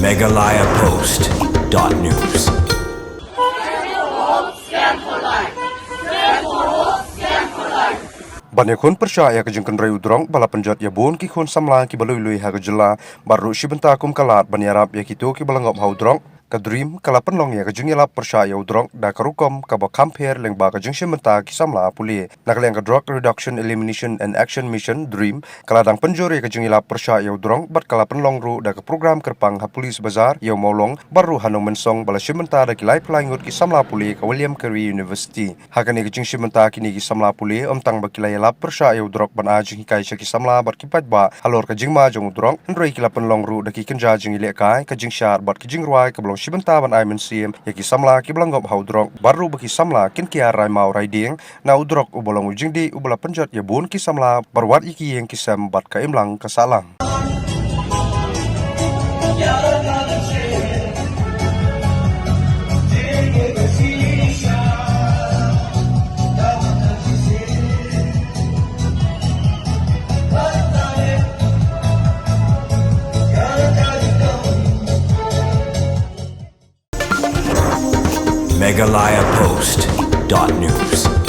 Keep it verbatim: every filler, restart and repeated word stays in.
Meghalaya Post dot news. Ban ïakhun pyrshah ïa ka jingkynrei u drok ba la pynjot ïa bun ki khun samla kiba lui lui ha ka jylla, bad ruh shi bynta kum ka lad ban ïarap ïa kito kiba la ngop ha u drok, ka DREAM ka la pynlong ïa ka jingïalap pyrshah ïa u drok da ka rukom kaba kham pher lyngba ka jingshim bynta ki samla pule. Na ka liang ka Drug Reduction, Elimination and Action Mission, DREAM, ka la dang pynjur ïa ka jingïalap pyrshah ïa u drok bad ka la pynlong ruh da ka program kyrpang ha Police Bazar ïa u Mawlong, bad ruh ha Nongmynsong, ba la shim bynta da ki laiphew lai ngut ki samla pule ka William Carey University. Ha kane ka jingshim bynta kine ki samla pule, ym tang ba ki la ïalap pyrshah ïa u drok ban ai jinghikai sha ki samla bad ki paidbah halor ka jingma jong u drok, hynrei ki la pynlong ruh da ki kynja jingïalehkai, ka jingshad bad ka jingrwai kaba long shi bynta ban ai mynsiem ïa ki samla kiba la ngop ha u drok, bad ruh ba ki samla kin kiar rai maw rai dieng na u drok uba long u jingdih uba la pynjot ïa bun ki samla, bad wat ïa ki ïing ki sem bad ka imlang ka sahlang. Meghalaya Post dot news.